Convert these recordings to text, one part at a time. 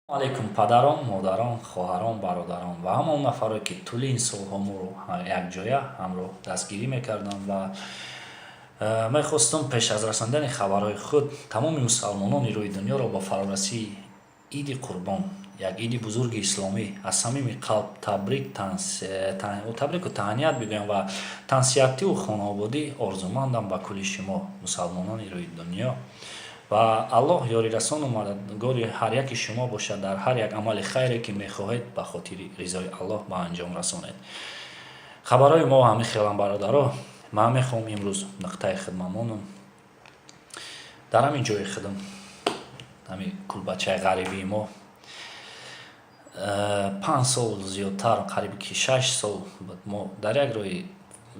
Алайкум, падарон, модарон, хоҳарон, бародарон ва ҳама он нафаре, ки тӯли ин солҳо моро якҷоя ҳамроҳ дастгирӣ мекарданд. Ва мехостум пеш аз расондани хабарҳои худ тамоми мусалмонони рӯи дунёро ба фарорасии Иди Қурбон, як иди бузурги исломӣ, аз самими қалб табрику таҳният бигӯям ва тансиҳативу хонаободӣ орзумандам ба кулли шумо, мусалмонони рӯи дунё. Ва Аллоҳ ёрирасону мададгори ҳар яки шумо бошад дар ҳар як амали хайре, ки мехоҳед ба хотири ризои Аллоҳ ба анҷом расонед. Хабарҳои мо ҳамин хелам, бародаро. Ман мехоҳам имрӯз нуқтаи хидмамонам дар ҳамин ҷои худам, ҳамин кулбачаи ғарибии мо. 5 сол зиёдтар, қариби ки 6 сол буд, мо дар як роҳи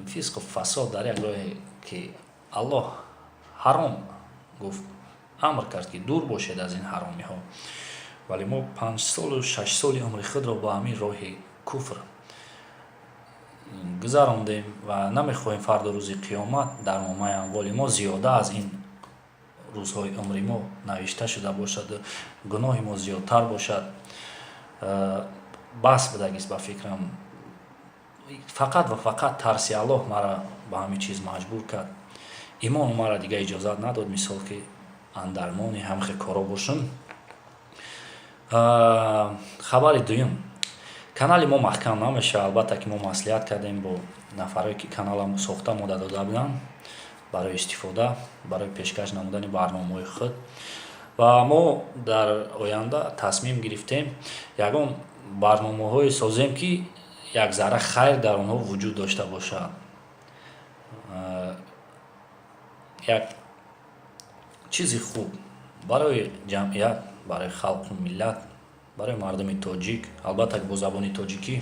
фисқу фасод, дар як роҳе, ки Аллоҳ ҳаром гуфт, амр кард, ки дур бошед аз ин ҳаромиҳо, вале мо 5 солу 6 соли умри худро бо ҳамин роҳи куфр гузарондем. Ва намехоҳем фардо, рӯзи қиёмат, дар номаи амволи мо зиёда аз ин рӯзҳои умри мо навишта шуда бошад, гуноҳи мо зиёдтар бошад. Бас будагист. Ба фикрам, фақат ва фақат тарси Аллоҳ мара ба ҳамин чиз маҷбур кард. Имону мара дига иҷозат надод, мисол, ки андармони ҳамхе коро бошам. Хабари дуюм: канали мо маҳкам намешавад. Албатта, ки мо маслиҳат кардем бо нафарое, ки каналам сохта мода дода буданд барои истифода, барои пешкаш намудани барномаҳои худ. Ва мо дар оянда тасмим гирифтем ягон барномаҳое созем, ки як зарра хайр дар онҳо вуҷуд дошта бошад, як чизи хуб барои ҷамъият, барои халқу миллат, барои мардуми тоҷик, албатта, бо забони тоҷикӣ.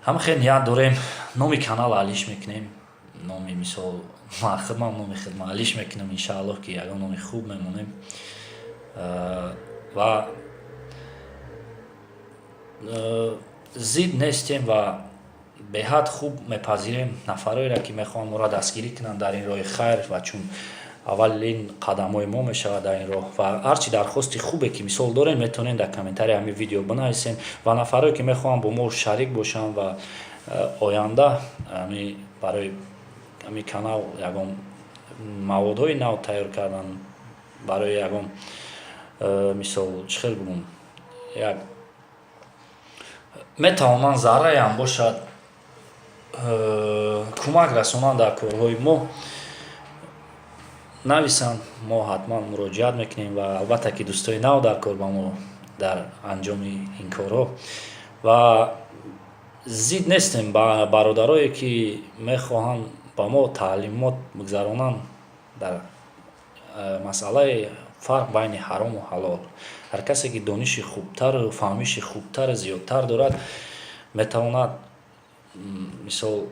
Ҳама хел ният дорем, номи канал алиш мекунем. Номи, мисол, ман худмам номи худма алиш мекунам, иншааллоҳ, ки ягон номи хуб мемонем. Ва зид нестем ва беҳад хуб мепазирем нафароеро, ки мехоҳанд моро дастгирӣ кунанд дар ин роҳи хайр. Ва чун аввалин қадамҳои мо мешавад дар ин роҳ, ва ҳарчи дархости хубе, ки, мисол, дорем, метавонем дар комментарии ҳамин видео бинависем. Ва нафарое, ки мехоҳанд бо мо шарик бошанд ва оянда барои ҳамин канал ягон маводҳои нав тайёр кардан, барои ягон, мисол, чӣ хел бигӯм, як метавонанд зарраеам бошад кӯмак расонанд дар корҳои мо, нависанд, мо ҳатман муроҷиат мекунем. Ва албатта, ки дӯстои нав дар кор ба мо дар анҷоми ин корҳо. Ва зид нестем ба бародарое, ки мехоҳанд ба мо таълимот бигзаронанд дар масъалаи фарқ байни ҳарому ҳалол. Ҳар касе, ки дониши хубтару фаҳмиши хубтару зиёдтар дорад, метавонад, мисол,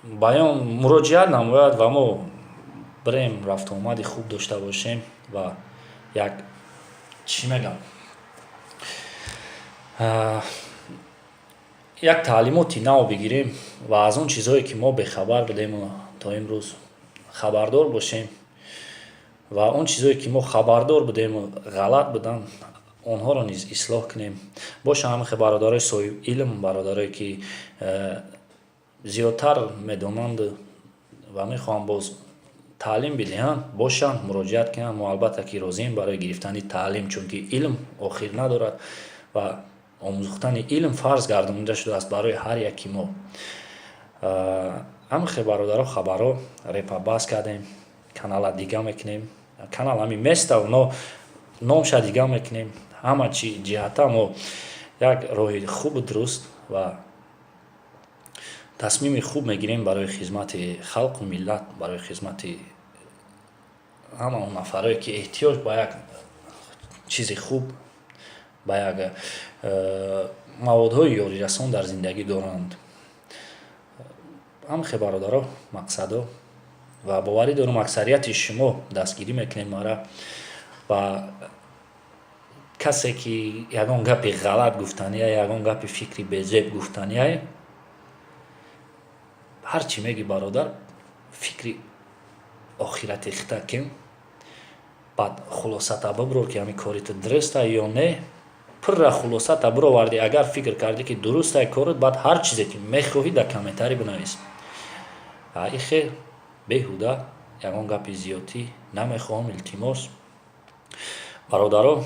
баён муроҷиат намояд ва мо бирем, рафтуомади хуб дошта бошем. Ва як чӣ мегӯям, як таълимоти нав бигирем ва аз он чизҳое, ки мо бехабар будему то имрӯз, хабардор бошем. Ва он чизҳое, ки мо хабардор будему ғалат буданд, онҳоро низ ислоҳ кунем. Бошанд ҳамихе бародарои соҳиби илм, бародарое, ки зиёдтар медонанду ва мехоҳанд боз таълим бидиҳанд, бошанд, муроҷиат кунанд. Мо, албатта, ки розием барои гирифтани таълим, чунки илм охир надорад ва омӯхтани илм фарз гардонида шудааст барои ҳар яки мо. Ҳамихе, бародаро, хабарҳо. Репа бас кардем, канала дига мекунем. Канал ҳамин местав, но номша дига мекунем. Ҳама чи ҷиҳата мо як роҳи хубу дуруст ва тасмими хуб мегирем барои хизмати халқу миллат, барои хизмати ҳама он нафарое, ки эҳтиёҷ ба як чизи хуб, ба як маводҳои ёрирасон дар зиндагӣ доранд. Ҳамахе, бародаро, мақсадо. Ва боварӣ дорам, аксарияти шумо дастгирӣ мекунед мара. Ва касе, ки ягон гапи ғалат гуфтания, ягон гапи фикри безеб гуфтания, ҳар чӣ мегӣ, бародар, фикри охирати хита кун. Баъд хулосата биброр, ки ҳамин кори ту дуруста ё не. Пурра хулосата бировардӣ, агар фикр кардӣ, ки дурустай корот, баъд ҳар чизе ки мехоҳӣ, дар комментарий бинавис. Ихе беҳуда ягон гапи зиёдтӣ намехоҳам. Илтимос, бародаро,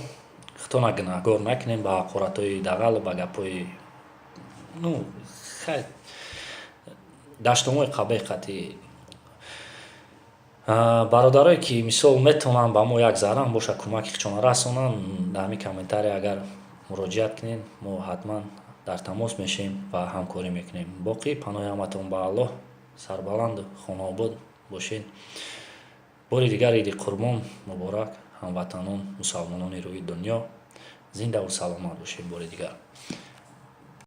худтона гунаҳгор накунем ба ҳақоратҳои дағал, ба гапҳои, ну хай, даштомои қабеҳ қатъӣ. Бародарое ки, мисол, метавонанд ба мо як заррам боша кӯмаки худшона расонанд, дар ҳамин комментария агар муроҷиат кунед, мо ҳатман дар тамос мешавем ва ҳамкорӣ мекунем. Боқӣ паноҳи ҳаматон ба Аллоҳ, сарбаланду хонаобод бошед. Бори дигар Иди Қурбон муборак, ҳамватанон, мусалмонони рӯи дунё. Зиндаву саломат бошед. Бори дигар.